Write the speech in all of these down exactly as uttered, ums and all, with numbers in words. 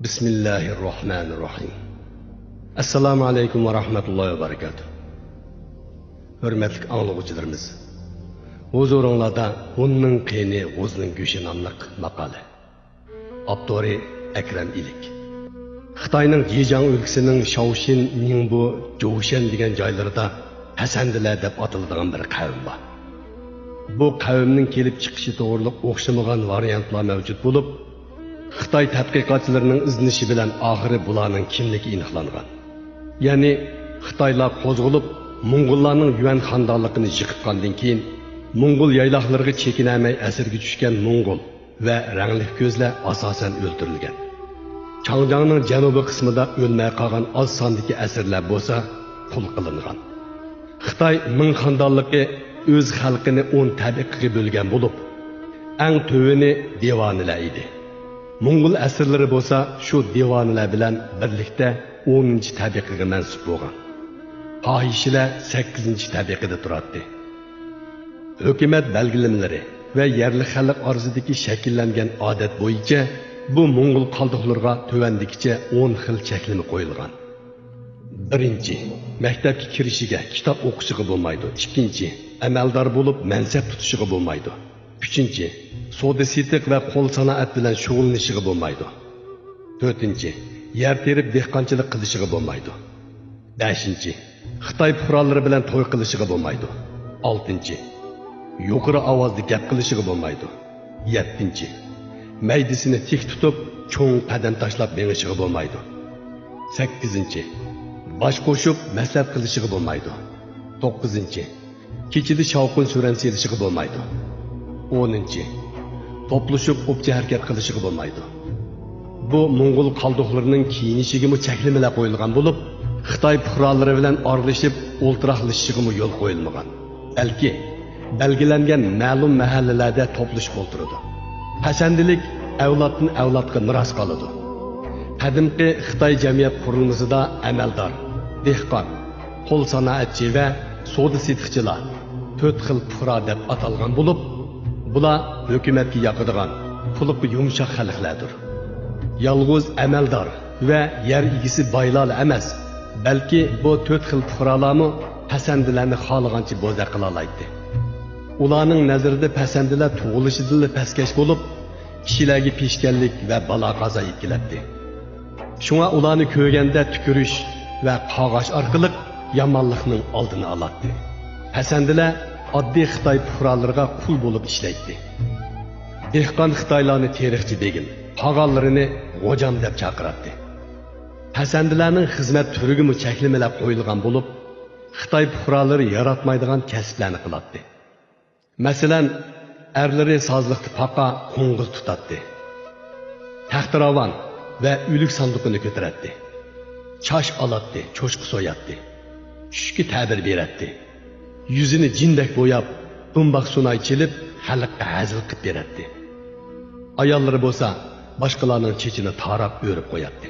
بىسمىللاھىررەھمانىررەھىم. ئەسسالامۇ ئەلەيكۇم ۋە رەھمەتۇللاھى ۋە بەرىكاتۇھ. ھۆرمەتلىك ئاڭلىغۇچىلىرىمىز، ھۇزۇرۇڭلاردا ھۇننىڭ قېنى، غۇزنىڭ گۆشى ناملىق ماقالە. ئاپتورى ئەكرەم ئىلىك. خىتاينىڭ جېجياڭ ئۆلكىسىنىڭ شاۋشىن، نىڭبۇ، جوۋشەن دېگەن جايلىرىدا پەسەندىلەر دەپ ئاتىلىدىغان بىر قەۋم بار. بۇ قەۋمنىڭ كېلىپ چىقىشى توغرىلىق ئوخشىمىغان ۋارىيانتلار مەۋجۇت بولۇپ، خىتاي تەتقىقاتچىلىرىنىڭ ئىزدىنىشى بىلەن ئاخىرى بۇلارنىڭ كىملىكى ئېنىقلانغان. يەنى خىتايلار قوزغىلىپ، موڭغۇللارنىڭ يۈەن خانىدانلىقىنى يىقىتقاندىن كېيىن، موڭغۇل يايلاقلىرىغا چېكىنەلمەي ئەسىرگە چۈشكەن موڭغۇل ۋە رەڭلىك كۆزلەر ئاساسەن ئۆلتۈرۈلگەن. چاڭجياڭنىڭ جەنۇبىي قىسمىدا ئۆلمەي قالغان ئاز ساندىكى ئەسىرلەر بولسا قۇل قىلىنغان. خىتاي مىڭ خاندانلىقى ئۆز خەلقىنى ئون تەبىقىگە بۆلگەن بولۇپ، ئەڭ تۆۋىنى دىۋانىلەر ئىدى. موڭغۇل ئەسىرلىرى بولسا شۇ دىۋانىلەر بىلەن بىرلىكتە ئونىنچى تەبىقىگە مەنسۇپ بولغان. پاھىشىلەر سەككىزىنچى تەبىقىدە تۇراتتى. ھۆكۈمەت بەلگىلىمىلىرى ۋە يەرلىك خەلق ئارىسىدىكى شەكىللەنگەن ئادەت بويىچە بۇ موڭغۇل قالدۇقلىرىغا تۆۋەندىكىچە ئون خىل چەكلىمە قويۇلغان. بىرىنچى، مەكتەپكە كىرىشىگە، كىتاب ئوقۇشىغا بولمايدۇ. ئىككىنچى، ئەمەلدار بولۇپ مەنسەپ تۇتۇشىغا بولمايدۇ. ئۈچىنچى، سودا-سېتىق ۋە قول سانائەت بىلەن شۇغۇللىنىشىغا بولمايدۇ. تۆتىنچى، يەر تېرىپ دېھقانچىلىق قىلىشىغا بولمايدۇ. بەشىنچى، خىتاي پۇقرالىرى بىلەن توي قىلىشىغا بولمايدۇ. ئالتىنچى، يۇقىرى ئاۋازدا گەپ قىلىشىغا بولمايدۇ. يەتتىنچى، مەيدىسىنى تىك تۇتۇپ، چوڭ قەدەم تاشلاپ مېڭىشىغا بولمايدۇ. سەككىزىنچى، باش قوشۇپ مەسلىھەت قىلىشىغا بولمايدۇ. توققۇزىنچى، كېچىدە شاۋقۇن-سۈرەن سېلىشىغا بولمايدۇ. ئونىنچى، توپلىشىپ ئوپچە ھەرىكەت قىلىشىغا بولمايدۇ. بۇ موڭغۇل قالدۇقلىرىنىڭ كىيىنىشىگىمۇ چەكلىمىلەر قويۇلغان بولۇپ، خىتاي پۇقرالىرى بىلەن ئارىلىشىپ ئولتۇراقلىشىشىغىمۇ يول قويۇلمىغان. بەلكى بەلگىلەنگەن مەلۇم مەھەللىلەردە توپلىشىپ ئولتۇرىدۇ. پەسەندىلىك ئەۋلادتىن ئەۋلادقا مىراس قالىدۇ. قەدىمكى خىتاي جەمئىيەت قۇرۇلمىسىدا ئەمەلدار، دېھقان، قول سانائەتچى ۋە سودا-سېتىقچىلار تۆت خىل پۇقرا دەپ ئاتالغان بولۇپ، بۇلار ھۆكۈمەتكە ياقىدىغان، پۇلىقى يۇمشاق خەلقلەردۇر. يالغۇز ئەمەلدار ۋە يەر ئىگىسى بايلارلا ئەمەس، بەلكى بۇ تۆت خىل پۇقرالارمۇ پەسەندىلەرنى خالىغانچە بوزەك قىلالايتتى. ئۇلارنىڭ نەزىرىدە پەسەندىلەر تۇغۇلۇشىدىنلا پەسكەش بولۇپ، كىشىلەرگە پېشكەللىك ۋە بالا-قازا ئېلىپ كېلەتتى. شۇڭا ئۇلارنى كۆرگەندە تۈكۈرۈش ۋە قاغاش ئارقىلىق يامانلىقنىڭ ئالدىنى ئالاتتى. پەسەندىلەر ئاددىي خىتاي پۇقرالىرىغا قۇل بولۇپ ئىشلەيتتى. دېھقان خىتايلارنى تېرىقچى بېگىم، قالغانلىرىنى غوجام دەپ چاقىراتتى. پەسەندىلەرنىڭ خىزمەت تۈرىگىمۇ چەكلىمىلەر قويۇلغان بولۇپ، خىتاي پۇقرالىرى ياراتمايدىغان كەسىپلەرنى قىلاتتى. مەسىلەن، ئەرلىرى سازلىقتا پاقا، قوڭغۇز تۇتاتتى. تەختىراۋان ۋە ئۆلۈك ساندۇقىنى كۆتۈرەتتى. چاش ئالاتتى، چوشقا سوياتتى. چۈشكە تەبىر بېرەتتى. يۈزىنى جىندەك بوياپ، دۇمباق سۇناي چېلىپ، خەلققە ھەزىل قىپ بېرەتتى. ئاياللىرى بولسا باشقىلارنىڭ چېچىنى تاراپ ئۆرۈپ قوياتتى.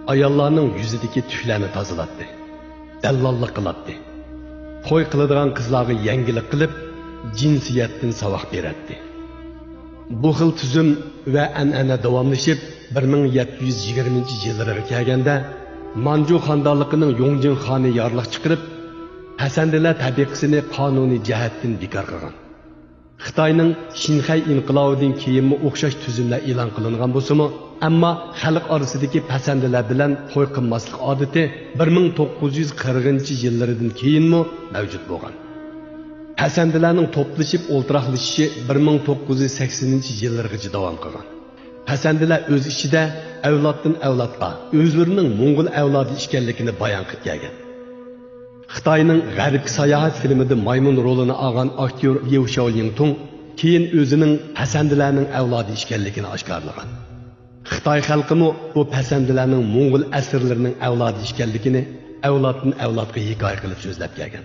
ئاياللارنىڭ يۈزىدىكى تۈكلەرنى تازىلاتتى. دەللاللىق قىلاتتى. توي قىلىدىغان قىزلارغا يەڭگىلىك قىلىپ، جىنسىيەتتىن ساۋاق بېرەتتى. بۇ خىل تۈزۈم ۋە ئەنئەنە داۋاملىشىپ، بىر مىڭ يەتتە يۈز يىگىرمىنچى يىللىرىغا كەلگەندە، مانجۇ خاندانلىقىنىڭ يۇڭجىڭ خانى يارلىق چىقىرىپ، پەسەندىلەر تەبىقىسىنى قانۇنىي جەھەتتىن بىكار قىلغان. خىتاينىڭ شىنخەي ئىنقىلابىدىن كېيىنمۇ ئوخشاش تۈزۈملەر ئېلان قىلىنغان بولسىمۇ، ئەمما خەلق ئارىسىدىكى پەسەندىلەر بىلەن توي قىلماسلىق ئادىتى بىر مىڭ توققۇز يۈز قىرىقىنچى يىللىرىدىن كېيىنمۇ مەۋجۇت بولغان. پەسەندىلەرنىڭ توپلىشىپ ئولتۇراقلىشىشى بىر مىڭ توققۇز يۈز سەكسىنىنچى يىللىرىغىچە داۋام قىلغان. پەسەندىلەر ئۆز ئىچىدە ئەۋلادتىن ئەۋلادقا ئۆزلىرىنىڭ موڭغۇل ئەۋلادى ئىكەنلىكىنى بايان قىلىپ كەلگەن. خىتاينىڭ غەربكە ساياھەت فىلىمىدا مايمۇن رولىنى ئالغان ئاكتيور ليۇ شياۋلىڭتۇڭ كېيىن ئۆزىنىڭ پەسەندىلەرنىڭ ئەۋلادى ئىكەنلىكىنى ئاشكارىلىغان. خىتاي خەلقىمۇ بۇ پەسەندىلەرنىڭ موڭغۇل ئەسىرلىرىنىڭ ئەۋلادى ئىكەنلىكىنى ئەۋلادتىن ئەۋلادقا ھېكايە قىلىپ سۆزلەپ كەلگەن.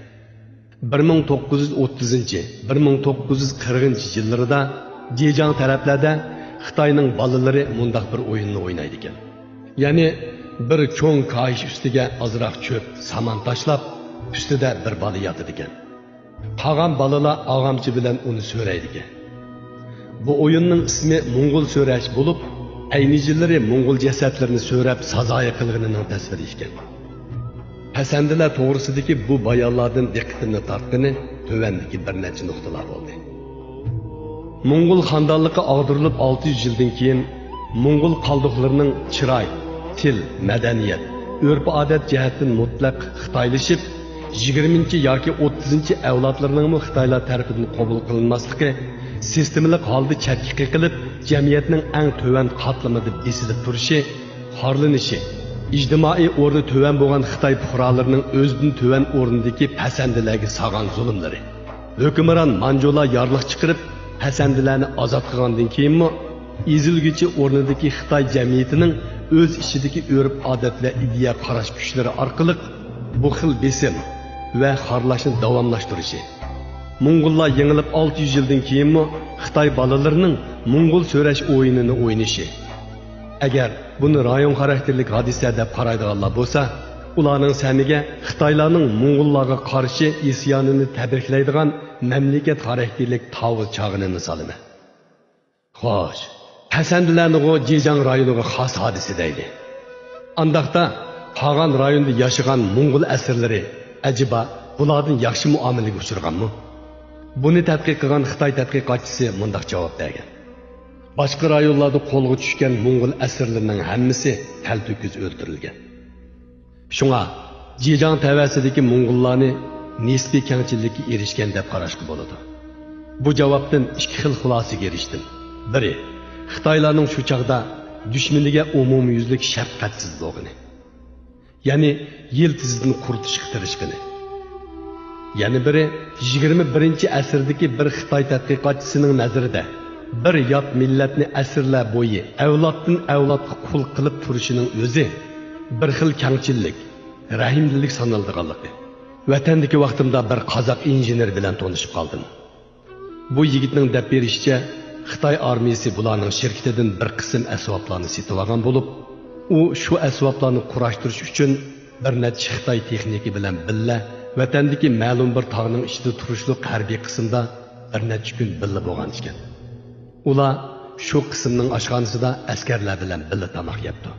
بىر مىڭ توققۇز يۈز ئوتتۇزىنچى، بىر مىڭ توققۇز يۈز قىرىقىنچى يىللىرىدا جېجياڭ تەرەپلەردە خىتاينىڭ بالىلىرى مۇنداق بىر ئويۇننى ئوينايدىكەن. يەنى بىر چوڭ كاھىش ئۈستىگە ئازراق چۆپ، سامان تاشلاپ، ئۈستىدە بىر بالا ياتىدىكەن. قالغان بالىلار ئاغامچى بىلەن ئۇنى سۆرەيدىكەن. بۇ ئويۇننىڭ ئىسمى موڭغۇل سۆرەش بولۇپ، ئەينى يىللىرى موڭغۇل جەسەتلىرىنى سۆرەپ سازايا قىلغىنىنىڭ تەسۋىرى ئىكەن. پەسەندىلەر توغرىسىدىكى بۇ بايانلاردىن دىققىتىمنى تارتقىنى تۆۋەندىكى بىر نەچچە نۇقتىلار بولدى. موڭغۇل خاندانلىقى ئاغدۇرۇلۇپ ئالتە يۈز يىلدىن كېيىن، موڭغۇل قالدۇقلىرىنىڭ چىراي، تىل، مەدەنىيەت، ئۆرپ-ئادەت جەھەتتىن مۇتلەق خىتايلىشىپ، يىگىرمىنچى ياكى ئوتتۇزىنچى ئەۋلادلىرىنىڭمۇ خىتايلار تەرىپىدىن قوبۇل قىلىنماسلىقى، سىستېمىلىق ھالدا چەتكە قېقىلىپ، جەمئىيەتنىڭ ئەڭ تۆۋەن قاتلىمىدا بېسىلىپ تۇرۇشى، خارلىنىشى، ئىجتىمائىي ئورنى تۆۋەن بولغان خىتاي پۇقرالىرىنىڭ ئۆزىدىن تۆۋەن ئورنىدىكى پەسەندىلەرگە سالغان زۇلۇملىرى، ھۆكۈمران مانجۇلار يارلىق چىقىرىپ، پەسەندىلەرنى ئازاد قىلغاندىن كېيىنمۇ، ئېزىلگۈچى ئورنىدىكى خىتاي جەمئىيىتىنىڭ ئۆز ئىچىدىكى ئۆرپ-ئادەت ۋە ئىدىيە قاراش كۈچلىرى ئارقىلىق بۇ خىل بېسىم ۋە خارلاشنى داۋاملاشتۇرۇشى، موڭغۇللار يېڭىلىپ ئالتە يۈز يىلدىن كېيىنمۇ خىتاي بالىلىرىنىڭ موڭغۇل سۆرەش ئويۇنىنى ئوينىشى، ئەگەر بۇنى رايون خاراكتېرلىك ھادىسە دەپ قارايدىغانلار بولسا، ئۇلارنىڭ سەمىگە خىتايلارنىڭ موڭغۇللارغا قارشى ئىسيانىنى تەبرىكلەيدىغان مەملىكەت خاراكتېرلىك تاۋۇز چاغىنىنى سالىمەن. خوش، پەسەندىلەرنىغۇ جېجياڭ رايونىغا خاس ھادىسە دەيلى. ئانداقتا، قالغان رايوندا ياشىغان موڭغۇل ئەسىرلىرى ئەجەبا بۇلاردىن ياخشى مۇئامىلىگە ئۇچرىغانمۇ؟ بۇنى تەتقىق قىلغان خىتاي تەتقىقاتچىسى مۇنداق جاۋاب بەرگەن: باشقا رايونلاردا قولغا چۈشكەن موڭغۇل ئەسىرلىرىنىڭ ھەممىسى تەلتۆكۈس ئۆلتۈرۈلگەن. شۇڭا، جېجياڭ تەۋەسىدىكى موڭغۇللارنى نىسپىي كەڭچىللىككە ئېرىشكەن دەپ قاراشقا بولىدۇ. بۇ جاۋابتىن ئىككى خىل خۇلاسىگە ئېرىشتىم. بىرى، خىتايلارنىڭ شۇ چاغدا دۈشمىنىگە ئومۇميۈزلۈك شەپقەتسىز بولغىنى. يەنى يىلتىزىدىن قۇرۇتۇشقا تىرىشقىنى. يەنە بىرى، يىگىرمە بىرىنچى ئەسىردىكى بىر خىتاي تەتقىقاتچىسىنىڭ نەزىرىدە، بىر يات مىللەتنى ئەسىرلەر بويى ئەۋلادتىن ئەۋلادقا قۇل قىلىپ تۇرۇشىنىڭ ئۆزى بىر خىل كەڭچىللىك، رەھىملىك سانىلىدىغانلىقى. ۋەتەندىكى ۋاقتىمدا بىر قازاق ئىنژېنېر بىلەن تونۇشۇپ قالدىم. بۇ يىگىتنىڭ دەپ بېرىشىچە، خىتاي ئارمىيىسى بۇلارنىڭ شىركىتىدىن بىر قىسىم ئەسۋابلارنى سېتىۋالغان بولۇپ، ئۇ شۇ ئەسۋابلارنى قۇراشتۇرۇش ئۈچۈن بىر نەچچە خىتاي تېخنىكى بىلەن بىللە ۋەتەندىكى مەلۇم بىر تاغنىڭ ئىچىدە تۇرۇشلۇق ھەربىي قىسىمدا بىر نەچچە كۈن بىللە بولغان ئىكەن. ئۇلار شۇ قىسىمنىڭ ئاشخانىسىدا ئەسكەرلەر بىلەن بىللە تاماق يەپتۇ.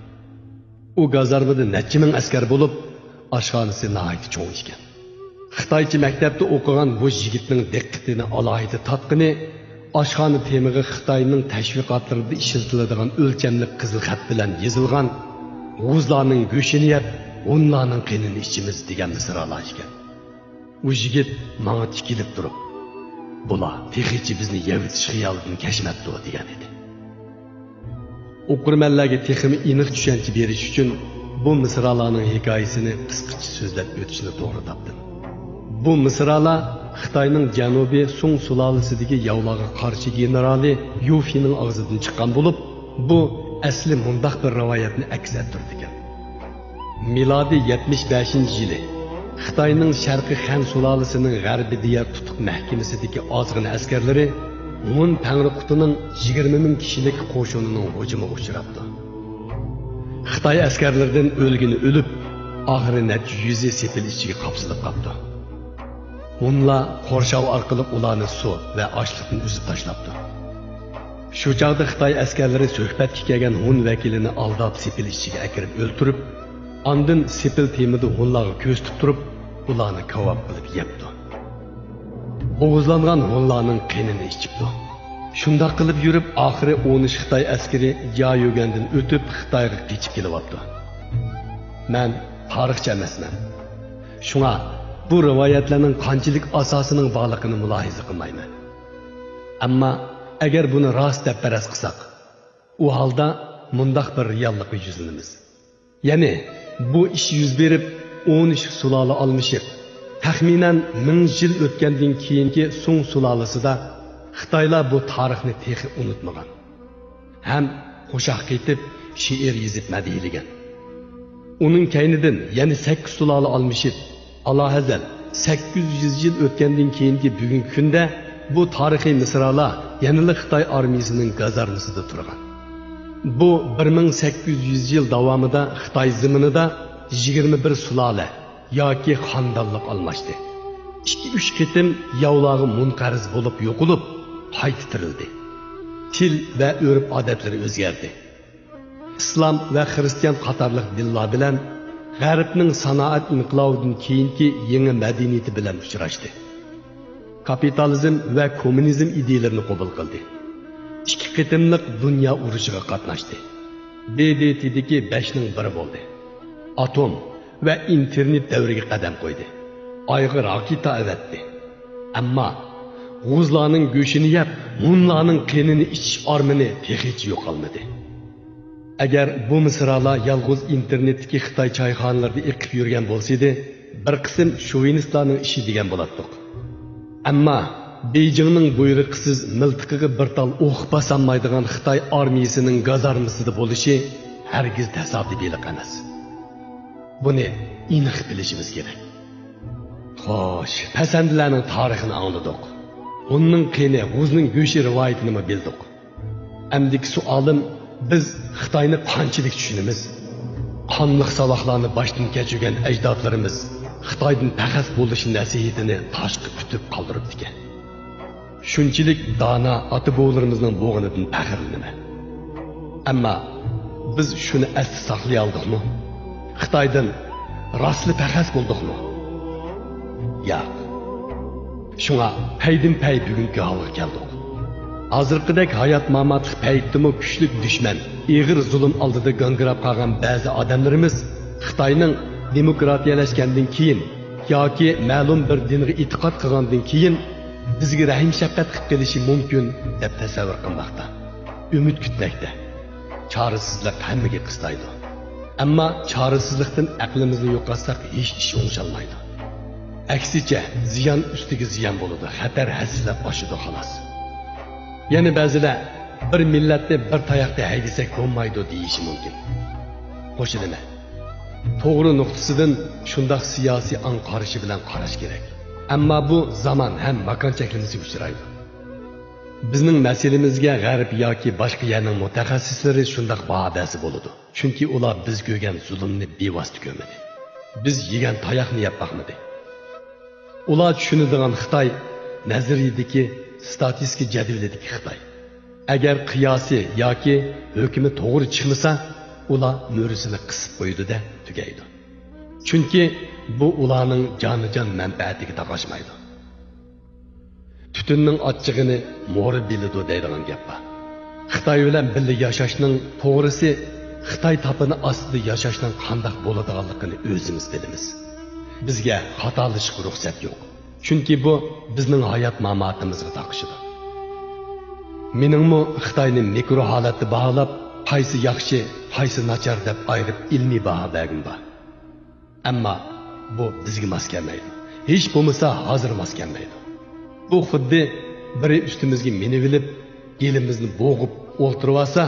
ئۇ گازارمىدا نەچچە مىڭ ئەسكەر بولۇپ، ئاشخانىسى ناھايىتى چوڭ ئىكەن. خىتايچە مەكتەپتە ئوقۇغان بۇ يىگىتنىڭ دىققىتىنى ئالاھىدە تارتقىنى ئاشخانا تېمىغا خىتاينىڭ تەشۋىقاتلىرىدا ئىشلىتىلىدىغان ئۆلچەملىك قىزىل خەت بىلەن يېزىلغان: «غۇزلارنىڭ گۆشىنى يەپ، ھونلارنىڭ قېنىنى ئىچىمىز» دېگەن مىسرالار ئىكەن. ئۇ يىگىت ماڭا تىكىلىپ تۇرۇپ، «بۇلار تېخىچە بىزنى يەۋېتىش خىيالىدىن كەچمەپتۇ» دېگەن ئىدى. ئوقۇرمەنلەرگە تېخىمۇ ئېنىق چۈشەنچە بېرىش ئۈچۈن بۇ مىسرالارنىڭ ھېكايىسىنى قىسقىچە سۆزلەپ ئۆتۈشنى توغرا تاپتىم. بۇ مىسرالار خىتاينىڭ جەنۇبىي سۇڭ سۇلالىسىدىكى ياۋلارغا قارشى گېنېرالى يۇفىنىڭ ئاغزىدىن چىققان بولۇپ، بۇ ئەسلى مۇنداق بىر رىۋايەتنى ئەكس ئەتتۈرىدىكەن. مىلادىي يەتمىش بەشىنچى يىلى خىتاينىڭ شەرقىي خەن سۇلالىسىنىڭ غەربىي دىيار تۇتۇق مەھكىمىسىدىكى ئازغىنە ئەسكەرلىرى ھون تەڭرىقۇتىنىڭ يىگىرمە مىڭ كىشىلىك قوشۇنىنىڭ ھۇجۇمىغا ئۇچراپتۇ. خىتاي ئەسكەرلىرىدىن ئۆلگىنى ئۆلۈپ، ئاخىرى نەچچە يۈزى سېپىل ئىچىگە قاپسىلىپ قاپتۇ. ھونلار قورشاۋ ئارقىلىق ئۇلارنى سۇ ۋە ئاشلىقتىن ئۈزۈپ تاشلاپتۇ. شۇ چاغدا خىتاي ئەسكەرلىرى سۆھبەتكە كەلگەن ھون ۋەكىلىنى ئالداپ سېپىل ئىچىگە ئەكىرىپ ئۆلتۈرۈپ، ئاندىن سېپىل تېمىدا ھونلارغا كۆرسىتىپ تۇرۇپ، ئۇلارنى كاۋاپ قىلىپ يەپتۇ. بوغۇزلانغان ھونلارنىڭ قېنىنى ئىچىپتۇ. شۇنداق قىلىپ يۈرۈپ، ئاخىرى ئون ئۈچ خىتاي ئەسكىرى جيايۆگەندىن ئۆتۈپ، خىتايغا قېچىپ كېلىۋاپتۇ. مەن تارىخچى ئەمەسمەن. شۇڭا بۇ رىۋايەتلەرنىڭ قانچىلىك ئاساسىنىڭ بارلىقىنى مۇلاھىزە قىلمايمەن. ئەمما ئەگەر بۇنى راست دەپ پەرەز قىلساق، ئۇ ھالدا مۇنداق بىر رېئاللىققا يۈزلىنىمىز. يەنى بۇ ئىش يۈز بېرىپ ئون ئۈچ سۇلالە ئالمىشىپ، تەخمىنەن مىڭ يىل ئۆتكەندىن كېيىنكى سۇڭ سۇلالىسىدا خىتايلار بۇ تارىخنى تېخى ئۇنتۇمىغان ھەم قوشاق قېتىپ شېئىر يېزىپ مەدھىيلىگەن. ئۇنىڭ كەينىدىن يەنە سەككىز سۇلالە ئالمىشىپ، ئالاھەزەل، سەككىز يۈز يىل ئۆتكەندىن كېيىنكى بۈگۈنكى كۈندە بۇ تارىخىي مىسرالار يەنىلا خىتاي ئارمىيىسىنىڭ گازارمىسىدا تۇرغان. بۇ بىر مىڭ سەككىز يۈز يىل داۋامىدا خىتاي زېمىنىدا يىگىرمە بىر سۇلالە ياكى خاندانلىق ئالماشتى. ئىككى-ئۈچ قېتىم ياۋلارغا مۇنقەرز بولۇپ يوقىلىپ، قايتا تىرىلدى. تىل ۋە ئۆرپ-ئادەتلىرى ئۆزگەردى. ئىسلام ۋە خىرىستىيان قاتارلىق دىنلار بىلەن غەربنىڭ سانائەت ئىنقىلابىدىن كېيىنكى يېڭى مەدەنىيىتى بىلەن ئۇچراشتى. كاپىتالىزم ۋە كوممۇنىزم ئىدىيىلىرىنى قوبۇل قىلدى. ئىككى قېتىملىق دۇنيا ئۇرۇشىغا قاتناشتى. دى دى تىدىكى بەشنىڭ بىرى بولدى. ئاتوم ۋە ئىنتېرنېت دەۋرىگە قەدەم قويدى. ئايغا راكېتا ئەۋەتتى. ئەمما غۇزلارنىڭ گۆشىنى يەپ، ھونلارنىڭ قېنىنى ئىچىش ئارمىنى تېخىچە يوقالمىدى. ئەگەر بۇ مىسرالار يالغۇز ئىنتېرنېتتىكى خىتاي چايخانىلىرىدا ئېقىپ يۈرگەن بولسىدى، بىر قىسىم شوۋىنىستلارنىڭ ئىشى دېگەن بولاتتۇق. ئەمما بېيجىڭنىڭ بۇيرۇقىسىز مىلتىقىغا بىر تال ئوق باسالمايدىغان خىتاي ئارمىيىسىنىڭ گازارمىسىدا بولۇشى ھەرگىز تاسادىپىيلىق ئەمەس. بۇنى ئېنىق بىلىشىمىز كېرەك. خوش، پەسەندىلەرنىڭ تارىخىنى ئاڭلىدۇق. ھوننىڭ قېنى، غۇزنىڭ گۆشى رىۋايىتىنىمۇ بىلدۇق. ئەمدىكى سوئالىم، بىز خىتاينى قانچىلىك چۈشىنىمىز؟ قانلىق ساۋاقلارنى باشتىن كەچۈرگەن ئەجدادلىرىمىز خىتايدىن پەخەس بولۇش نەسىھىتىنى تاشقا پۈتۈپ قالدۇرۇپتىكەن. شۇنچىلىك دانا ئاتا-بوۋىلىرىمىزنىڭ بولغىنىدىن پەخىرلىنىمەن. ئەمما بىز شۇنى ئەستە ساقلىيالدۇقمۇ؟ خىتايدىن راستلا پەخەس بولدۇقمۇ؟ ياق. شۇڭا پەيدىن پەي بۈگۈنكى ھالغا كەلدۇق. ھازىرقىدەك ھايات-ماماتلىق پەيتتىمۇ كۈچلۈك دۈشمەن، ئېغىر زۇلۇم ئالدىدا گاڭگىراپ قالغان بەزى ئادەملىرىمىز خىتاينىڭ دېموكراتىيەلەشكەندىن كېيىن ياكى مەلۇم بىر دىنغا ئېتىقاد قىلغاندىن كېيىن بىزگە رەھىم-شەپقەت قىلىپ قېلىشى مۇمكىن دەپ تەسەۋۋۇر قىلماقتا. ئۈمىد كۈتمەكتە. چارىسىزلىق ھەممىگە قىستايدۇ. ئەمما چارىسىزلىقتىن ئەقلىمىزنى يوقاتساق، ھېچ ئىش ئوڭشالمايدۇ. ئەكسىچە، زىيان ئۈستىگە زىيان بولىدۇ، خەتەر ھەسسىلەپ ئاشىدۇ، خالاس. يەنە بەزىلەر، «بىر مىللەتنى بىر تاياقتا ھەيدىسەك بولمايدۇ» دېيىشى مۇمكىن. قوشۇلىمەن. توغرا نۇقتىسىدىن شۇنداق سىياسىي ئاڭ قارىشى بىلەن قاراش كېرەك. ئەمما بۇ زامان ھەم ماكان چەكلىمىسىگە ئۇچرايدۇ. بىزنىڭ مەسىلىمىزگە غەرب ياكى باشقا يەرنىڭ مۇتەخەسسىسلىرى شۇنداق باھا بەرسە بولىدۇ. چۈنكى ئۇلار بىز كۆرگەن زۇلۇمنى بىۋاسىتە كۆرمىدى. بىز يېگەن تاياقنى يەپ باقمىدى. ئۇلار چۈشىنىدىغان خىتاي نەزەرىيىدىكى، ستاتىستىكا جەدۋىلىدىكى خىتاي. ئەگەر قىياسى ياكى ھۆكمى توغرا چىقمىسا، ئۇلار مۈرىسىنى قىسىپ قويىدۇ-دە، تۈگەيدۇ. چۈنكى بۇ ئۇلارنىڭ جانىجان مەنپەئەتىگە تاقاشمايدۇ. «تۈتۈننىڭ ئاچچىقىنى مورا بىلىدۇ» دەيدىغان گەپ بار. خىتاي بىلەن بىللە ياشاشنىڭ توغرىسى، خىتاي تاپىنى ئاستىدا ياشاشنىڭ قانداق بولىدىغانلىقىنى ئۆزىمىز بىلىمىز. بىزگە خاتالىشىشقا رۇخسەت يوق. چۈنكى بۇ بىزنىڭ ھايات-ماماتىمىزغا تاقىشىدۇ. مېنىڭمۇ خىتاينى مىكرو ھالەتتە باھالاپ، قايسى ياخشى، قايسى ناچار دەپ ئايرىپ ئىلمىي باھا بەرگۈم بار. ئەمما بۇ بىزگە ماس كەلمەيدۇ. ھېچ بولمىسا ھازىر ماس كەلمەيدۇ. بۇ خۇددى بىرى ئۈستىمىزگە مىنىۋېلىپ، يېلىمىزنى بوغۇپ ئولتۇرۇۋالسا،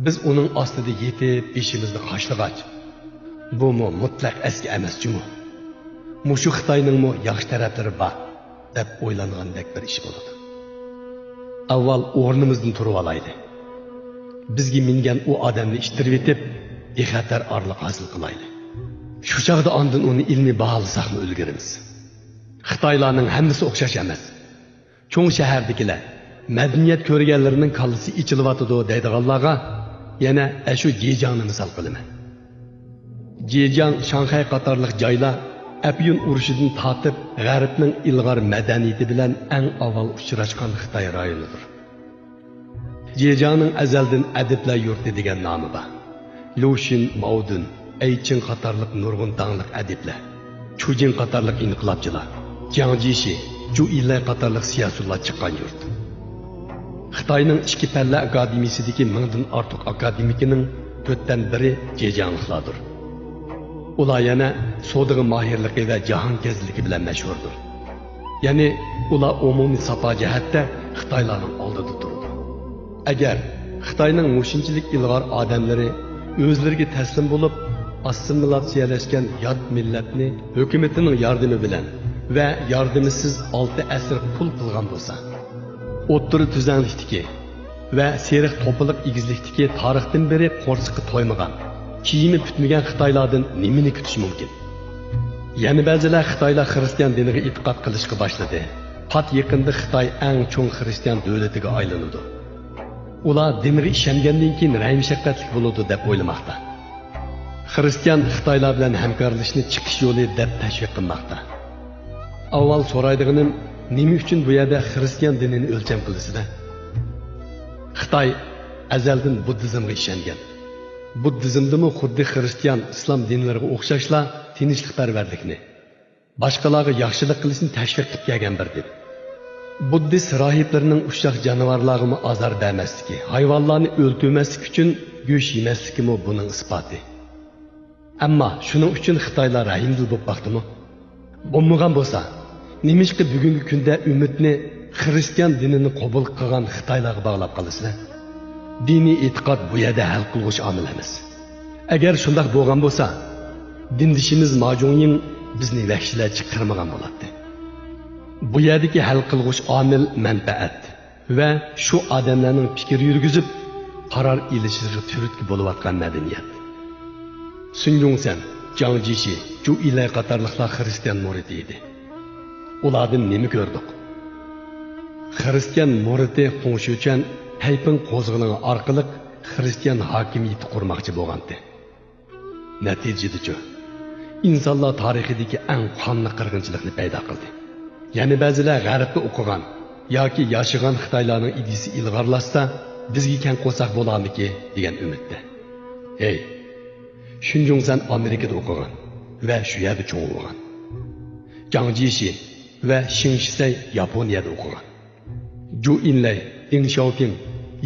بىز ئۇنىڭ ئاستىدا يېتىپ بېشىمىزنى قاشلىغاچ، «بۇمۇ مۇتلەق ئەسكى ئەمەس جۇمۇ. مۇشۇ خىتاينىڭمۇ ياخشى تەرەپلىرى بار» دەپ ئويلانغاندەك بىر ئىش بولىدۇ. ئاۋۋال ئورنىمىزدىن تۇرۇۋالايلى. بىزگە مىنگەن ئۇ ئادەمنى ئىتتىرىۋېتىپ، بىخەتەر ئارىلىق ھاسىل قىلايلى. شۇ چاغدا ئاندىن ئۇنى ئىلمىي باھالىساقمۇ ئۈلگۈرىمىز. خىتايلارنىڭ ھەممىسى ئوخشاش ئەمەس. چوڭ شەھەردىكىلەر، مەدەنىيەت كۆرگەنلىرىنىڭ كاللىسى ئېچىلىۋاتىدۇ دەيدىغانلارغا يەنە ئەشۇ جېجياڭنى مىسال قىلىمەن. جېجياڭ، شاڭخەي قاتارلىق جايلار ئەپيۈن ئۇرۇشىدىن تارتىپ غەربنىڭ ئىلغار مەدەنىيىتى بىلەن ئەڭ ئاۋۋال ئۇچراشقان خىتاي رايونىدۇر. جېجياڭنىڭ ئەزەلدىن ئەدىبلەر يۇرتى دېگەن نامى بار. لۇشۈن، ماۋدۇن، ئەيچىڭ قاتارلىق نۇرغۇن داڭلىق ئەدىبلەر، چۇجىڭ قاتارلىق ئىنقىلابچىلار، جياڭ جيېشى، جۇ ئىلەي قاتارلىق سىياسىيونلار چىققان يۇرت. خىتاينىڭ ئىككى پەنلەر ئاكادېمىيىسىدىكى مىڭدىن ئارتۇق ئاكادېمىكىنىڭ تۆتتىن بىرى جېجياڭلىقلاردۇر. ئۇلار يەنە سودىغا ماھىرلىقى ۋە جاھانكەزلىكى بىلەن مەشھۇردۇر. يەنى ئۇلار ئومۇمىي ساپا جەھەتتە خىتايلارنىڭ ئالدىدا تۇرىدۇ. ئەگەر خىتاينىڭ مۇشۇنچىلىك ئىلغار ئادەملىرى ئۆزلىرىگە تەسلىم بولۇپ، ئاسسىمىلاتسىيەلەشكەن يات مىللەتنى ھۆكۈمىتىنىڭ ياردىمى بىلەن ۋە ياردىمىسىز ئالتە ئەسىر قۇل قىلغان بولسا، ئوتتۇرا تۈزلەڭلىكتىكى ۋە سېرىق توپىلىق ئېگىزلىكتىكى تارىختىن بېرى قورسىقى تويمىغان، كىيىمى پۈتمىگەن خىتايلاردىن نېمىنى كۈتۈش مۇمكىن؟ يەنە بەزىلەر خىتايلار خىرىستىيان دىنىغا ئېتىقاد قىلىشقا باشلىدى. پات يېقىندا خىتاي ئەڭ چوڭ خىرىستىيان دۆلىتىگە ئايلىنىدۇ. ئۇلار دىنغا ئىشەنگەندىن كېيىن رەھىم-شەپقەتلىك بولىدۇ دەپ ئويلىماقتا. خىرىستىيان خىتايلار بىلەن ھەمكارلىشىشنى چىقىش يولى دەپ تەشۋىق قىلماقتا. ئاۋۋال سورايدىغىنىم، نېمە ئۈچۈن بۇ يەردە خىرىستىيان دىنىنى ئۆلچەم قىلىسىلەر؟ خىتاي ئەزەلدىن بۇددىزمغا ئىشەنگەن. بۇددىزمدىمۇ خۇددى خىرىستىيان، ئىسلام دىنلىرىغا ئوخشاشلا تىنچلىقپەرۋەرلىكنى، باشقىلارغا ياخشىلىق قىلىشنى تەشۋىق قىلىپ كەلگەن بىر دىن. بۇددىست راھىبلىرىنىڭ ئۇششاق جانىۋارلارغىمۇ ئازار بەرمەسلىكى، ھايۋانلارنى ئۆلتۈرمەسلىك ئۈچۈن گۆش يېمەسلىكىمۇ بۇنىڭ ئىسپاتى. ئەمما شۇنىڭ ئۈچۈن خىتايلار رەھىمدىل بولۇپ باقتىمۇ؟ بولمىغان بولسا، نېمىشقا بۈگۈنكى كۈندە ئۈمىدنى خىرىستىيان دىنىنى قوبۇل قىلغان خىتايلارغا باغلاپ قالىسىلەر؟ دىنىي ئېتىقاد بۇ يەردە ھەل قىلغۇچ ئامىل ئەمەس. ئەگەر شۇنداق بولغان بولسا، دىندىشىمىز ما جۇڭيىڭ بىزنى ۋەھشىيلەرچە قىرمىغان بولاتتى. بۇ يەردىكى ھەل قىلغۇچ ئامىل مەنپەئەت ۋە شۇ ئادەملەرنىڭ پىكىر يۈرگۈزۈپ، قارار ئېلىشىغا تۈرتكە بولۇۋاتقان مەدەنىيەت. سۈن جۇڭسەن، جاڭ جىشى، جۇ ئىلەي قاتارلىقلار خىرىستىيان مۇرىتى ئىدى. ئۇلاردىن نېمە كۆردۇق؟ خىرىستىيان مۇرىتى خۇڭ شۈچەن پەيپىڭ قوزغىلىڭى ئارقىلىق خىرىستىيان ھاكىمىيىتى قۇرماقچى بولغانتى. نەتىجىدىچۇ؟ ئىنسانلار تارىخىدىكى ئەڭ قانلىق قىرغىنچىلىقنى پەيدا قىلدى. يەنە بەزىلەر غەربتە ئوقۇغان ياكى ياشىغان خىتايلارنىڭ ئىدىيىسى ئىلغارلاشسا، بىزگە كەڭ قورساق بولارمىكى دېگەن ئۈمىدتە. ھەي، شۈن جۇڭسەن ئامېرىكىدا ئوقۇغان ۋە شۇ يەردە چوڭ بولغان. جاڭ جيېشى ۋە شېڭ شىسەي ياپونىيەدە ئوقۇغان. جۇ ئىنلەي، دېڭ شياۋپىڭ،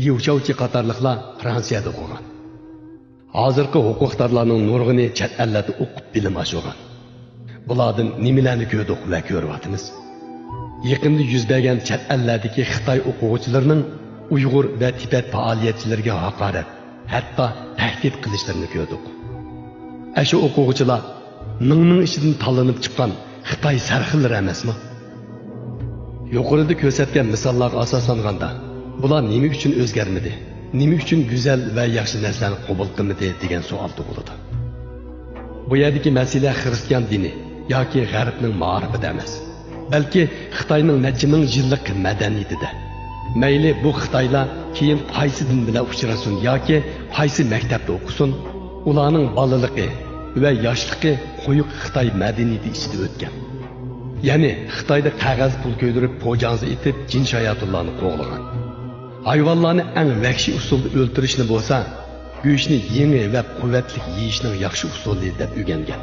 ليۇ شياۋچى قاتارلىقلار فرانسىيەدە ئوقۇغان. ھازىرقى ھوقۇقدارلارنىڭ نۇرغۇنى چەت ئەللەردە ئوقۇپ بىلىم ئاشۇرغان. بۇلاردىن نېمىلەرنى كۆردۇق ۋە كۆرۈۋاتىمىز؟ يېقىندا يۈز بەرگەن چەت ئەللەردىكى خىتاي ئوقۇغۇچىلىرىنىڭ ئۇيغۇر ۋە تىبەت پائالىيەتچىلىرىگە ھاقارەت، ھەتتا تەھدىت قىلىشلىرىنى كۆردۇق. ئەشۇ ئوقۇغۇچىلار مىڭنىڭ ئىچىدىن تاللىنىپ چىققان خىتاي سەرخىللىرى ئەمەسمۇ؟ يۇقىرىدا كۆرسەتكەن مىساللارغا ئاساسلانغاندا، بۇلار نېمە ئۈچۈن ئۆزگەرمىدى؟ نېمە ئۈچۈن گۈزەل ۋە ياخشى نەرسىلەرنى قوبۇل قىلمىدى؟ دېگەن سوئال تۇغۇلىدۇ. بۇ يەردىكى مەسىلە خىرىستىيان دىنى ياكى غەربنىڭ مائارىپىدا ئەمەس، بەلكى خىتاينىڭ نەچچە مىڭ يىللىق مەدەنىيىتىدە. مەيلى بۇ خىتايلار كېيىن قايسى دىن بىلەن ئۇچراشسۇن ياكى قايسى مەكتەپتە ئوقۇسۇن، ئۇلارنىڭ بالىلىقى ۋە ياشلىقى قويۇق خىتاي مەدەنىيىتى ئىچىدە ئۆتكەن. يەنى خىتايدا قەغەز پۇل كۆيدۈرۈپ، پوجاڭزا ئېتىپ، جىن شاياتۇنلارنى قوغلىغان. ھايۋانلارنى ئەڭ ۋەھشىي ئۇسۇلدا ئۆلتۈرۈشنى بولسا، گۆشنى يېڭى ۋە قۇۋۋەتلىك يېيىشنىڭ ياخشى ئۇسۇلى دەپ ئۆگەنگەن.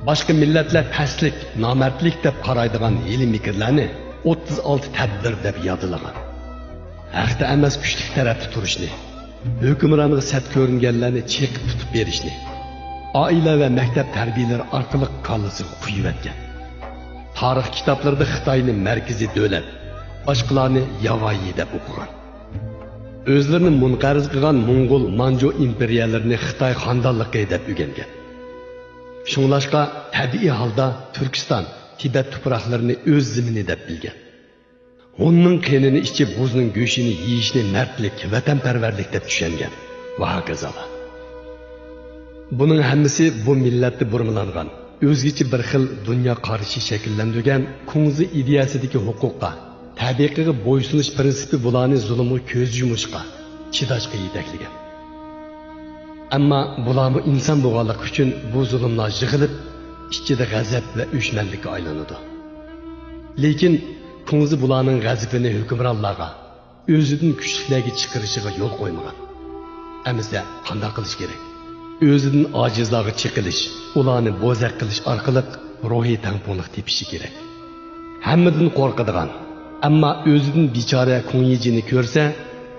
باشقا مىللەتلەر پەسلىك، نامەردلىك دەپ قارايدىغان ھىيلە-مىكىرلەرنى ئوتتۇز ئالتە تەدبىر دەپ يادلىغان. ھەقتە ئەمەس، كۈچلۈك تەرەپتە تۇرۇشنى، ھۆكۈمرانغا سەت كۆرۈنگەنلەرنى چېقىپ تۇتۇپ بېرىشنى، ئائىلە ۋە مەكتەپ تەربىيەلىرى ئارقىلىق كاللىسىغا قۇيۇۋەتكەن. تارىخ كىتابلىرىدا خىتاينى مەركىزىي دۆلەت، باشقىلارنى ياۋايى دەپ ئوقۇغان. ئۆزلىرىنى مۇنقەرز قىلغان موڭغۇل، مانجۇ ئىمپېرىيەلىرىنى خىتاي خاندانلىقى دەپ ئۆگەنگەن. شۇڭلاشقا تەبىئىي ھالدا تۈركىستان، تىبەت تۇپراقلىرىنى ئۆز زېمىنى دەپ بىلگەن. ھوننىڭ قېنىنى ئىچىپ، بۇزنىڭ گۆشىنى يېيىشنى مەردلىك، ۋەتەنپەرۋەرلىك دەپ چۈشەنگەن ۋە ھاكازالار. بۇنىڭ ھەممىسى بۇ مىللەتتە بۇرمىلانغان، ئۆزگىچە بىر خىل دۇنيا قارىشى شەكىللەندۈرگەن كۇڭزى ئىدىيەسىدىكى ھوقۇققا، تەبىقىگە بويسۇنۇش پىرىنسىپى بۇلارنى زۇلۇمغا كۆز يۇمۇشقا، چىداشقا يېتەكلىگەن. ئەمما بۇلارمۇ ئىنسان بولغانلىقى ئۈچۈن بۇ زۇلۇملار يىغىلىپ، ئىچىدە غەزەپ ۋە ئۆچمەنلىككە ئايلىنىدۇ. لېكىن كۇڭزى بۇلارنىڭ غەزىپىنى ھۆكۈمرانلارغا، ئۆزىدىن كۈچلۈكلەرگە چىقىرىشىغا يول قويمىغان. ئەمىسە قانداق قىلىش كېرەك؟ ئۆزىدىن ئاجىزلارغا چېقىلىش، ئۇلارنى بوزەك قىلىش ئارقىلىق روھىي تەڭپۇڭلۇق تېپىشى كېرەك. ھەممىدىن قورقىدىغان، ئەمما ئۆزىدىن بىچارە كۇڭيىجىنى كۆرسە،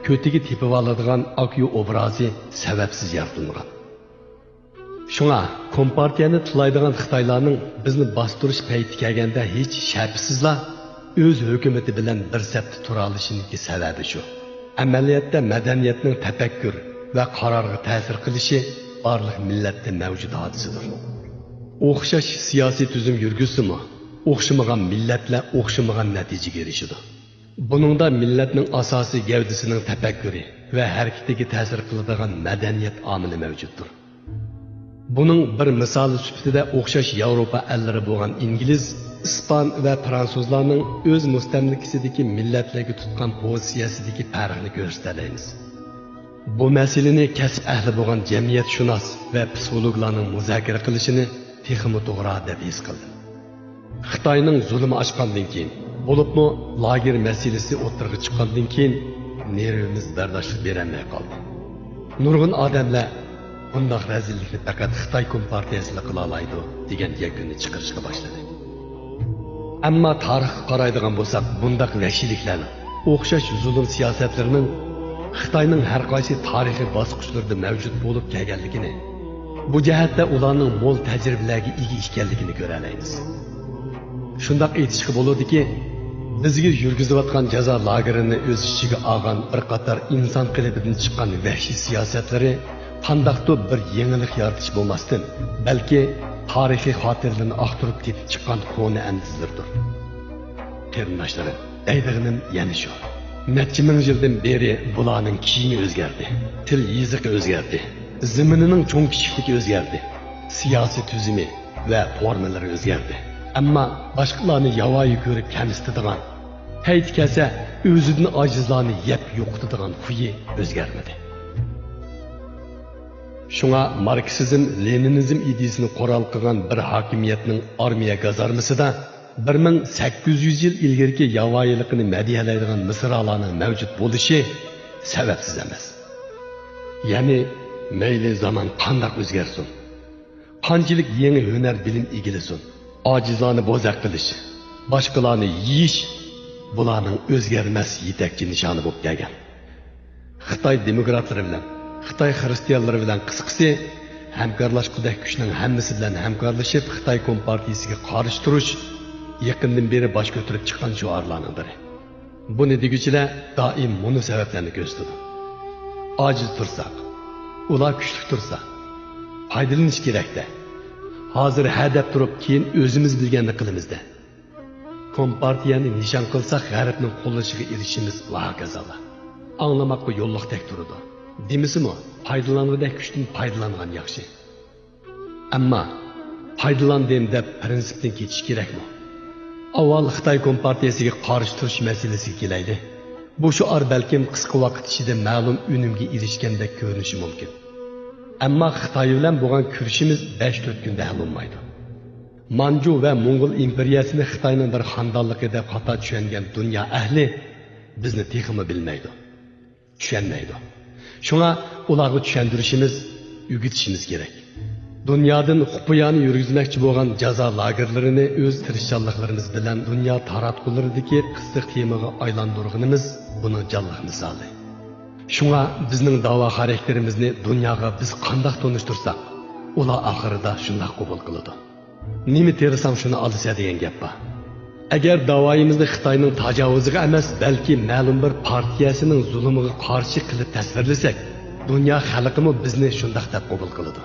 كۆتىگە تېپىۋالىدىغان ئاكيۇ ئوبرازى سەۋەبسىز يارىتىلمىغان. شۇڭا كومپارتىيەنى تىللايدىغان خىتايلارنىڭ بىزنى باستۇرۇش پەيتى كەلگەندە ھېچ شەپىسىزلا ئۆز ھۆكۈمىتى بىلەن بىر سەپتە تۇرالىشىنىڭكى سەۋەبى شۇ. ئەمەلىيەتتە مەدەنىيەتنىڭ تەپەككۇر ۋە قارارغا تەسىر قىلىشى بارلىق مىللەتتە مەۋجۇت ھادىسىدۇر. ئوخشاش سىياسىي تۈزۈم يۈرگۈزسىمۇ، ئوخشىمىغان مىللەتلەر ئوخشىمىغان نەتىجىگە ئېرىشىدۇ. بۇنىڭدا مىللەتنىڭ ئاساسىي گەۋدىسىنىڭ تەپەككۇرى ۋە ھەرىكىتىگە تەسىر قىلىدىغان مەدەنىيەت ئامىلى مەۋجۇتتۇر. بۇنىڭ بىر مىسالى سۈپىتىدە ئوخشاش ياۋروپا ئەللىرى بولغان ئىنگلىز، ئىسپان ۋە فرانسۇزلارنىڭ ئۆز مۇستەملىكىسىدىكى مىللەتلەرگە تۇتقان پوزىتسىيەسىدىكى پەرقنى كۆرسىتەلەيمىز. بۇ مەسىلىنى كەسىپ ئەھلى بولغان جەمئىيەتشۇناس ۋە پسىخولوگلارنىڭ مۇزاكىرە قىلىشىنى تېخىمۇ توغرا دەپ ھېس قىلدىم. خىتاينىڭ زۇلۇمى ئاشقاندىن كېيىن، بولۇپمۇ لاگېر مەسىلىسى ئوتتۇرىغا چىققاندىن كېيىن نېرۋىمىز بەرداشلىق بېرەلمەي قالدى. نۇرغۇن ئادەملەر «بۇنداق رەزىللىكنى پەقەت خىتاي كومپارتىيەسىلا قىلالايدۇ» دېگەن يەكۈننى چىقىرىشقا باشلىدى. ئەمما تارىخقا قارايدىغان بولساق، بۇنداق ۋەھشىيلىكلەرنىڭ، ئوخشاش زۇلۇم سىياسەتلىرىنىڭ خىتاينىڭ ھەر قايسى تارىخىي باسقۇچلىرىدا مەۋجۇت بولۇپ كەلگەنلىكىنى، بۇ جەھەتتە ئۇلارنىڭ مول تەجرىبىلەرگە ئىگە ئىكەنلىكىنى كۆرەلەيمىز. شۇنداق ئېيتىشقا بولىدۇكى، بىزگە يۈرگۈزۈۋاتقان جازا لاگېرىنى ئۆز ئىچىگە ئالغان بىر قاتار ئىنسان قېلىپىدىن چىققان ۋەھشىي سىياسەتلىرى قانداقتۇر بىر يېڭىلىق يارىتىش بولماستىن، بەلكى تارىخىي خاتىرىلەرنى ئاختۇرۇپ تېپىپ چىققان كونا ئەندىزىلىرىدۇر. قېرىنداشلىرىم، دەيدىغىنىم يەنە شۇ. نەچچە مىڭ يىلدىن بېرى بۇلارنىڭ كىيىمى ئۆزگەردى، تىل يېزىقى ئۆزگەردى، زېمىنىنىڭ چوڭ كىچىكلىكى ئۆزگەردى، سىياسىي تۈزۈمى ۋە فورمىلىرى ئۆزگەردى. ئەمما باشقىلارنى ياۋايى كۆرۈپ كەمسىتىدىغان، پەيتى كەلسە ئۆزىدىن ئاجىزلارنى يەپ يوقىتىدىغان خۇيى ئۆزگەرمىدى. شۇڭا ماركسىزم، لېنىنىزم ئىدىيىسىنى قورال قىلغان بىر ھاكىمىيەتنىڭ ئارمىيە گازارمىسىدا بىر مىڭ سەككىز يۈز يىل ئىلگىرىكى ياۋايىلىقىنى مەدھىيەلەيدىغان مىسرالارنىڭ مەۋجۇت بولۇشى سەۋەبسىز ئەمەس. يەنى، مەيلى زامان قانداق ئۆزگەرسۇن، قانچىلىك يېڭى ھۈنەر بىلىم ئىگىلىسۇن، ئاجىزلارنى بوزەك قىلىش، باشقىلارنى يېيىش بۇلارنىڭ ئۆزگەرمەس يېتەكچى نىشانى بولۇپ كەلگەن. خىتاي دېموكراتلىرى بىلەن، خىتاي خىرىستىيانلىرى بىلەن، قىسقىسى، ھەمكارلاشقۇدەك كۈچنىڭ ھەممىسى بىلەن ھەمكارلىشىپ خىتاي كومپارتىيىسىگە قارشى تۇرۇش يېقىندىن بېرى باش كۆتۈرۈپ چىققان شوئارلارنىڭ بىرى. بۇنى دېگۈچىلەر دائىم مۇنۇ سەۋەبلەرنى كۆرسىتىدۇ. ئاجىز تۇرساق، ئۇلار كۈچلۈك تۇرسا، پايدىلىنىش كېرەك-دە. ھازىر ھە دەپ تۇرۇپ، كېيىن ئۆزىمىز بىلگەننى قىلىمىز-دە. كومپارتىيەنى نىشان قىلساق، غەربنىڭ قوللىشىغا ئېرىشىمىز ۋە ھاكازالا. ئاڭلىماققا يوللۇقتەك تۇرىدۇ. دېمىسىمۇ، پايدىلانغۇدەك كۈچتىن پايدىلانغان ياخشى. ئەمما پايدىلاندىم دەپ پىرىنسىپتىن كېچىش كېرەكمۇ؟ ئاۋۋال خىتاي كومپارتىيەسىگە قارشى تۇرۇش مەسىلىسىگە كېلەيلى. بۇ شوئار بەلكىم قىسقا ۋاقىت ئىچىدە مەلۇم ئۈنۈمگە ئېرىشكەندەك كۆرۈنۈشى مۇمكىن. ئەمما خىتاي بىلەن بولغان كۈرىشىمىز بەش-تۆت كۈندە ھەل بولمايدۇ. مانجۇ ۋە موڭغۇل ئىمپېرىيەسىنى خىتاينىڭ بىر خانىدانلىقى دەپ خاتا چۈشەنگەن دۇنيا ئەھلى بىزنى تېخىمۇ بىلمەيدۇ، چۈشەنمەيدۇ. شۇڭا ئۇلارغا چۈشەندۈرۈشىمىز، ئۆگىتىشىمىز كېرەك. دۇنيادىن خۇپىيانە يۈرگۈزمەكچى بولغان جازا لاگېرلىرىنى ئۆز تىرىشچانلىقلىرىمىز بىلەن دۇنيا تاراتقۇلىرىدىكى قىزىق تېمىغا ئايلاندۇرغىنىمىز بۇنىڭ جانلىق مىسالى. شۇڭا بىزنىڭ داۋا خاراكتېرىمىزنى دۇنياغا بىز قانداق تونۇشتۇرساق، ئۇلار ئاخىرىدا شۇنداق قوبۇل قىلىدۇ. نېمە تېرىساڭ شۇنى ئالىسەن دېگەن گەپ بار. ئەگەر داۋايىمىزنى خىتاينىڭ تاجاۋۇزىغا ئەمەس، بەلكى مەلۇم بىر پارتىيەسىنىڭ زۇلۇمىغا قارشى قىلىپ تەسۋىرلىسەك، دۇنيا خەلقىمۇ بىزنى شۇنداق دەپ قوبۇل قىلىدۇ.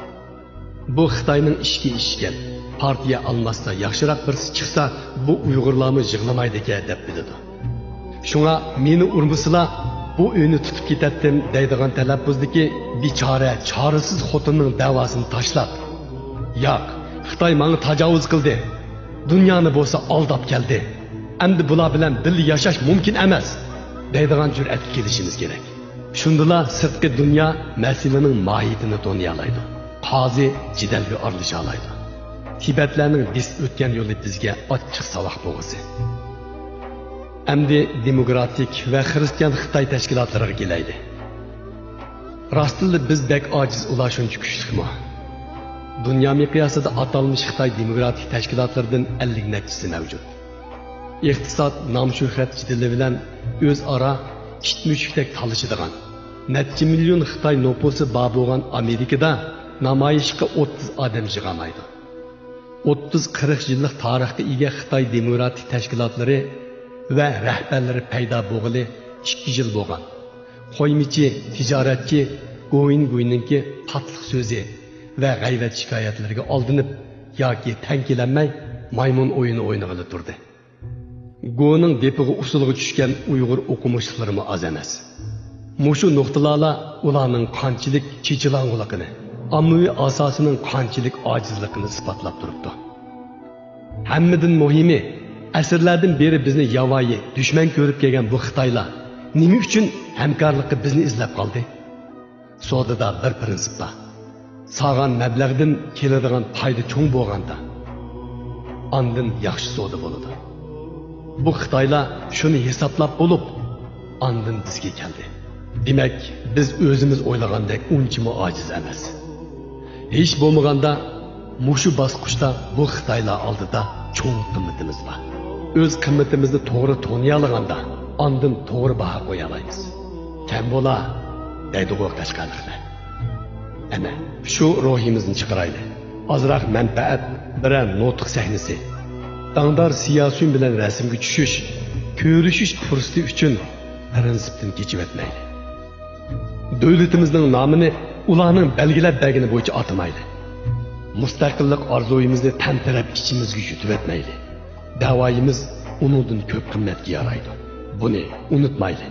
بۇ خىتاينىڭ ئىشىكى ئىشىككەن، پارتىيە ئالماشسا ياخشىراق بىرسى چىقسا، بۇ ئۇيغۇرلارمۇ يىغلىمايدىكەن دەپ بىلىدۇ. شۇڭا مېنى ئۇرمىسىلا، بۇ ئۆينى تۇتۇپ كېتەتتىم دەيدىغان تەلەپپۇزدىكى بىچارە، چارىسىز خوتۇننىڭ دەۋاسىنى تاشلاپ، ياق، خىتاي ماڭا تاجاۋۇز قىلدى، دۇنيانى بولسا ئالداپ كەلدى، ئەمدى بۇلار بىلەن بىللە ياشاش مۇمكىن ئەمەس دەيدىغان جۈرئەتكە كېلىشىمىز كېرەك. شۇندىلا سىرتقى دۇنيا مەسىلىنىڭ ماھىيىتىنى تونۇيالايدۇ. قازى جېدەلگە ئارىلىشالايدۇ. تىبەتلەرنىڭ بېسىپ ئۆتكەن يولى بىزگە ئاچچىق ساۋاق بوغۇزى. ئەمدى دېموكراتىك ۋە خىرىستىيان خىتاي تەشكىلاتلىرىغا كېلەيلى. راستتىنلا بىز بەك ئاجىز، ئۇلار شۇنچە كۈچلۈكمۇ؟ دۇنيا مىقياسىدا ئاتالمىش خىتاي دېموكراتىك تەشكىلاتلىرىدىن ئەللىك نەچچىسى مەۋجۇت. ئىقتىساد، نام-شۆھرەت جېدىلى بىلەن ئۆزئارا ئىت مۈشۈكتەك تالىشىدىغان، نەچچە مىليون خىتاي نوپۇسى بار بولغان ئامېرىكىدا نامايىشقا ئوتتۇز ئادەم يىغالمايدۇ. ئوتتۇز قىرىق يىللىق تارىخقا ئىگە خىتاي دېموكراتىك تەشكىلاتلىرى ۋە رەھبەرلىرى پەيدا بولغىلى ئىككى يىل بولغان قويمىچى، تىجارەتچى گوۋېنگۇينىڭكى تاتلىق سۆزى ۋە غەيۋەت شىكايەتلىرىگە ئالدىنىپ ياكى تەڭ كېلەلمەي مايمۇن ئويۇنى ئوينىغىلى تۇردى. گونىڭ دېپىغا ئۇسسۇلغا چۈشكەن ئۇيغۇر ئوقۇمۇشلۇقلىرىمۇ ئاز ئەمەس. مۇشۇ نۇقتىلارلا ئۇلارنىڭ قانچىلىك چېچىلاڭغۇلۇقىنى، ئاممىۋى ئاساسىنىڭ قانچىلىك ئاجىزلىقىنى ئىسپاتلاپ تۇرۇپتۇ. ھەممىدىن مۇھىمى، ئەسىرلەردىن بېرى بىزنى ياۋايى، دۈشمەن كۆرۈپ كەلگەن بۇ خىتايلار نېمە ئۈچۈن ھەمكارلىققا بىزنى ئىزدەپ قالدى؟ سودىدا بىر پىرىنسىپ بار. سالغان مەبلەغدىن كېلىدىغان پايدا چوڭ بولغاندا، ئاندىن ياخشى سودا بولىدۇ. بۇ خىتايلار شۇنى ھېسابلاپ بولۇپ، ئاندىن بىزگە كەلدى. دېمەك، بىز ئۆزىمىز ئويلىغاندەك ئۇنچىمۇ ئاجىز ئەمەس. ھېچ بولمىغاندا، مۇشۇ باسقۇچتا بۇ خىتايلار ئالدىدا چوڭ قىممىتىمىز بار. ئۆز قىممىتىمىزنى توغرا تونۇيالىغاندا، ئاندىن توغرا باھا قويالايمىز. كەم بولا، دەيدىغۇ قەشقەرلىكلەر. ئەنە، شۇ روھىمىزنى چىقىرايلى. ئازراق مەنپەئەت، بىرەر نۇتۇق سەھنىسى، داڭدار سىياسىيون بىلەن رەسىمگە چۈشۈش، كۆرۈشۈش پۇرسىتى ئۈچۈن پىرىنسىپتىن كېچىۋەتمەيلى. دۆلىتىمىزنىڭ نامىنى ئۇلارنىڭ بەلگىلەپ بەرگىنى بويىچە ئاتىمايلى. مۇستەقىللىق ئارزۇيىمىزنى تەمتىرەپ ئىچىمىزگە يۇتۇۋەتمەيلى. دەۋايىمىز ئۇنىڭدىن كۆپ قىممەتكە يارايدۇ. بۇنى ئۇنتۇمايلى.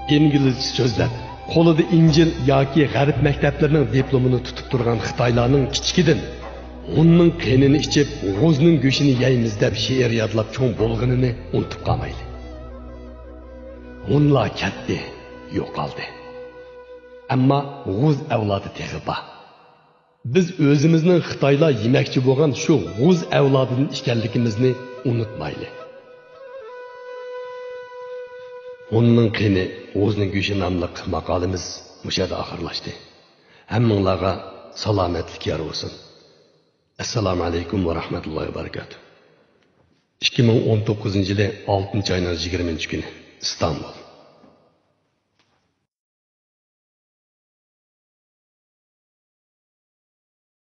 ئىنگلىزچە سۆزلەپ، قولىدا ئىنجىل ياكى غەرب مەكتەپلىرىنىڭ دىپلومىنى تۇتۇپ تۇرغان خىتايلارنىڭ كىچىكىدىن «ھوننىڭ قېنىنى ئىچىپ، غۇزنىڭ گۆشىنى يەيمىز» دەپ شېئىر يادلاپ چوڭ بولغىنىنى ئۇنتۇپ قالمايلى. ھونلار كەتتى، يوقالدى. ئەمما غۇز ئەۋلادى تېخى بار. بىز ئۆزىمىزنىڭ خىتايلار يېمەكچى بولغان شۇ غۇز ئەۋلادىدىن ئىكەنلىكىمىزنى ئۇنتۇمايلى. «ھوننىڭ قېنى، غۇزنىڭ گۆشى» ناملىق ماقالىمىز مۇشۇ يەردە ئاخىرلاشتى. ھەممىڭلارغا سالامەتلىك يار بولسۇن. ئەسسالامۇ ئەلەيكۇم ۋە رەھمەتۇللاھى ۋە بەرىكاتۇھ. ئىككى مىڭ ئون توققۇزىنچى يىلى ئالتىنچى ئاينىڭ يىگىرمىنچى كۈنى، ئىستانبۇل.